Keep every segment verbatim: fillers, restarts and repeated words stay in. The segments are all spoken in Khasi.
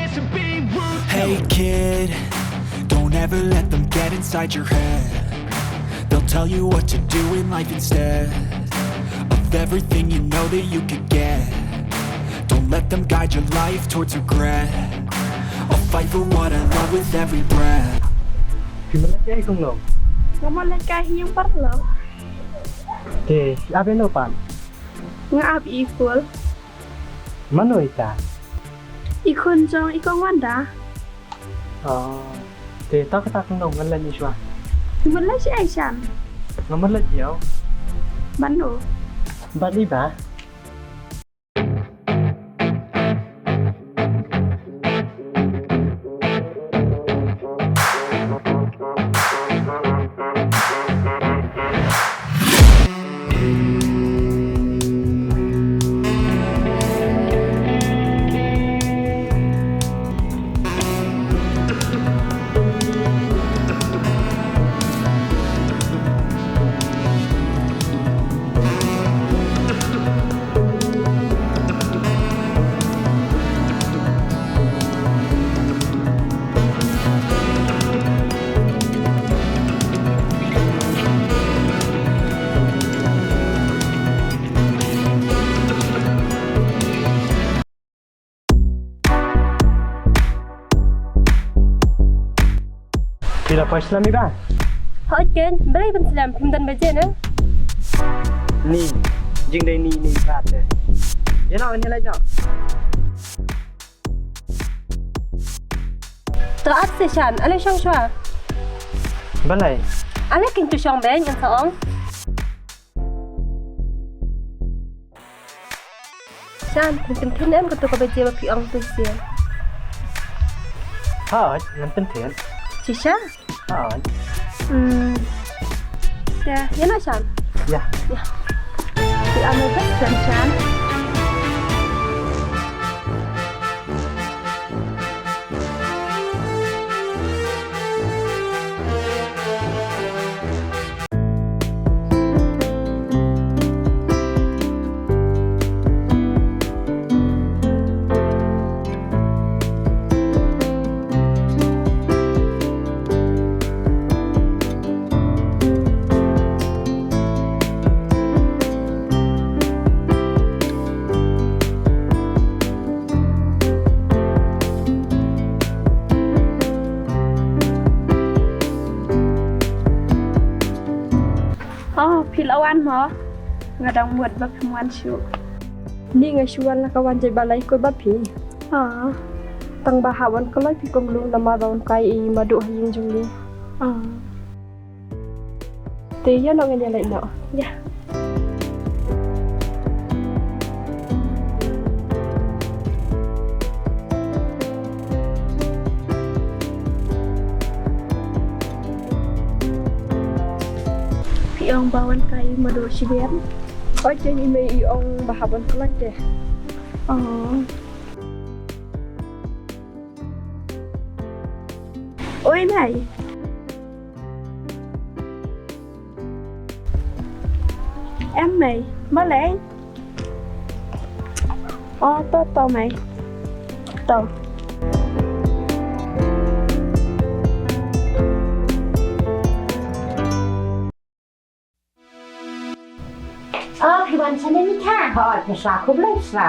Hey kid, don't ever let them get inside your head. They'll tell you what to do in life instead of everything you know that you could get. Don't let them guide your life towards regret. I'll fight for what I love with every breath. Phi mut leit ei kong long? Nga mut leit kai ha ïing paralok. Te, ap ïano pat? Nga ap i Phul. Mano ita? I khun jong i kong Wanda. Oh. Te ta kata kong long ngan leit shuwa. Mut leit shi ai shan. Nga mut leit ïew. Mano? Bad i ba. Phi la poi slem i ba? Hooid keiñ, balei ban slem, phim don baje ne? Ni, jingdei ni ni ba te. Ïa no, ni lai no. To ap session, ale shong shwa. Balei? Ale kin tu shong beng, ngan sa ong. Shan, phin pynthien em kato ka baje ba phi ong tu sien? Hooid, ngan pynthien. Shisha? Hooid. Hmm. Ya, ïa na Shan? Ya. Ya. Phi ong me best friend Shan. Oh, phi la wan mo? Nga dang mut ba phim wan shuh. Ni nga shu wan la ka wan jait ba la ïakut bad phi. Oh. Tang ba hap wan kloi phi kumno namar ba wan kai i Madu ha ïing jong ngi. Oh. Te ïa no ngan ïa leit noh. Ïa. Phi ong ba wan kai Madu shibun. Oi, te i mei i ong ba hap wan kloi te. Oh. Oi mei. Em mei, balei? Oh, to, to mei. To. Oh, phi wan shane Mikha? Hooid, phi sa khublei sa.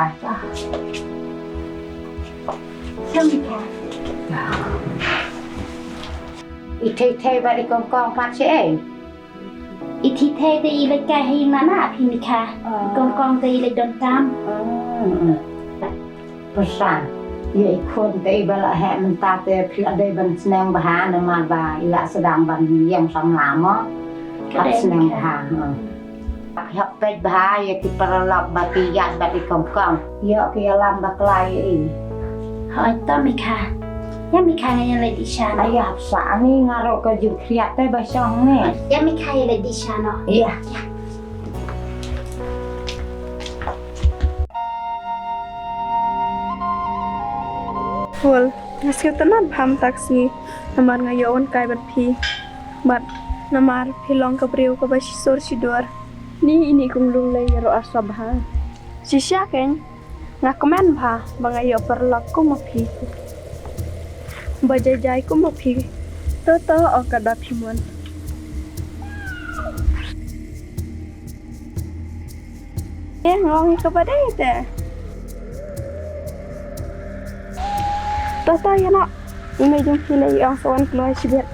Shane Mikha. I Thei Thei bad i Kong Kong pat shaei? I Thei Thei te i leit kai ha ïing nana phi Mikha. I Kong Kong te i leit don kam. Pyrshang ïa i khun te i ba la heh mynta te phi la dei ban sneng bha namar ba i la sdang ban ïeng samla mo. Hap sneng bha. Hap peit bha ïa ki paralok ba ki ïaid bad i Kong Kong. Ïoh ki ïalam bakla ïa i. Hooid to Mikha. Ïa Mikha, nga ïa leit dih sha noh. Ïa hap sah, ani nga ruh ka jingkhriat te ba shong ne. Ïa Mikha, ïa leit dih sha noh. Ïa. Phul, nga sngewtynnat bha mynta ka sngi namar nga ïoh wan kai bad phi. Bad namar phi long ka briew kaba shisur shidur. Ni ini kum lung lei nga ruh arsa bha. Shisha keiñ, nga kmen bha ba nga ïoh paralok kum ma phi. Ba jai jai kum ma phi. To to, o ka da phi mon. Eh, ngong ïa kaba dei te. To to ïa noh. I mei jong phi lei ong sa wan kloi shibit.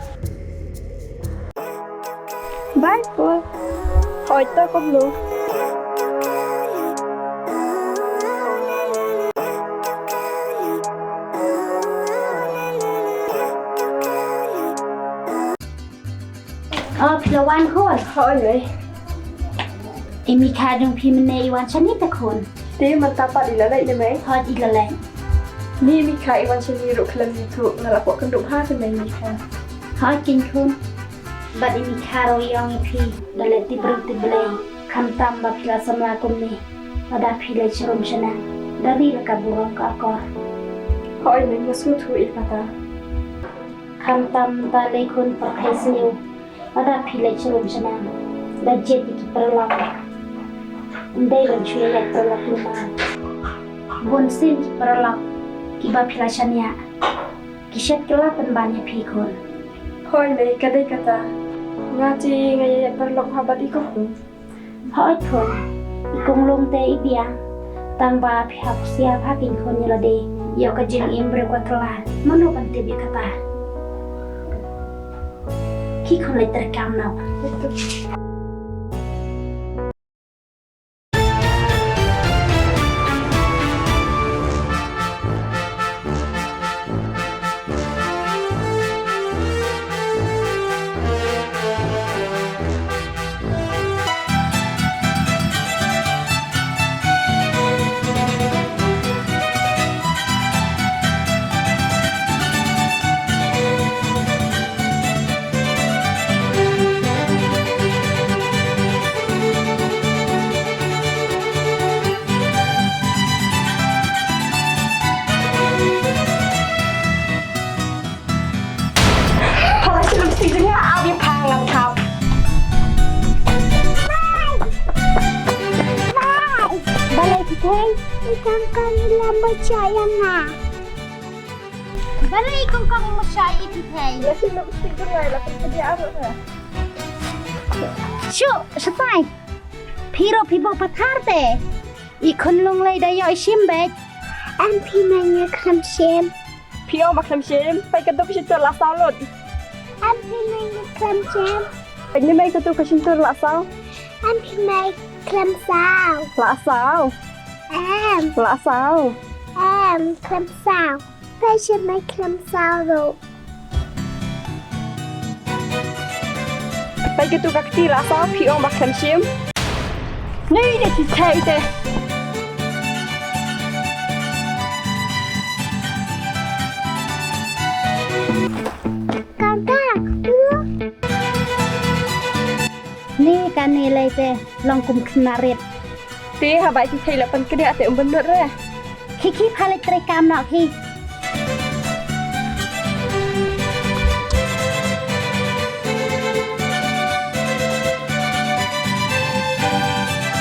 Bye, Khun. Hooid, to kumno. O, phi la wan, Khun? Hooid, mei. I mei kha jong phi mynne i wan shane te, Khun? Te mynta pat i la leit ne, mei? Hooid, i la leit. Ni, i mei kha i wan shane ruh khlem ïathuh, nga la pok kyndup ha te, mei, i mei kha. Hooid keiñ, Khun. Bad i mei kha ruh i ong ïa phi da leh tip briew tip Blei, khamtam ba phi la samla kumne, lada phi leit sharum shaneng da ri la ka burom ka akor. Hooid, mei, nga sngewthuh ïa kata. Khamtam mynta lei, Khun, pyrthei sniew, lada phi leit sharum shaneng da jied ïa ki paralok. Ym dei ban shu ïaleit paralok kumta. Bun sien ki paralok kiba phi la shaniah ki shet kylla pynban ïa phi, Khun. Hooid, mei, ka dei kata. Nga te nga ïaleit paralok ha bad i kong. Hooid, Khun. I kong Lung te i biang. Tang ba phi hap siap ha keiñ, Khun, ïa lade. Ïoh ka jingim briew ka kylla, mano ban tip ïa kata? Khie, Khun, leit trei kam noh. Pha la shu lipstick jong nga, au, ïa pha ngam kham. Balei phi thei? I kong kong i la mut shah ïa nga. Balei i kong kong i mut shah ïa phi thei? La shu lipstick jong nga, la pynpdia arngut nga. Shu, shatai. Phi ruh phi bok pathar te. I khun Lunglei da ïoh i shim beit. Em phi mei nga khlem shim. Phi ong ba khlem shim, peit katu ka shyntur la saw lut. Em phi mei nga khlem shim. Peit ne mei katu ka shyntur la saw. Em phi mei khlem saw. La saw. Em. La saw. Em khlem saw. Peit shim mei khlem saw ruh. Peit katu ka kti la saw, phi ong ba khlem shim. Ni de ki thei te. Kaka, tu. Ni kane lei te long kum khynnah rit. Te haba ki thei la pynkdiah te ym bynnud re. Khie khie pha leit trei kam noh khie.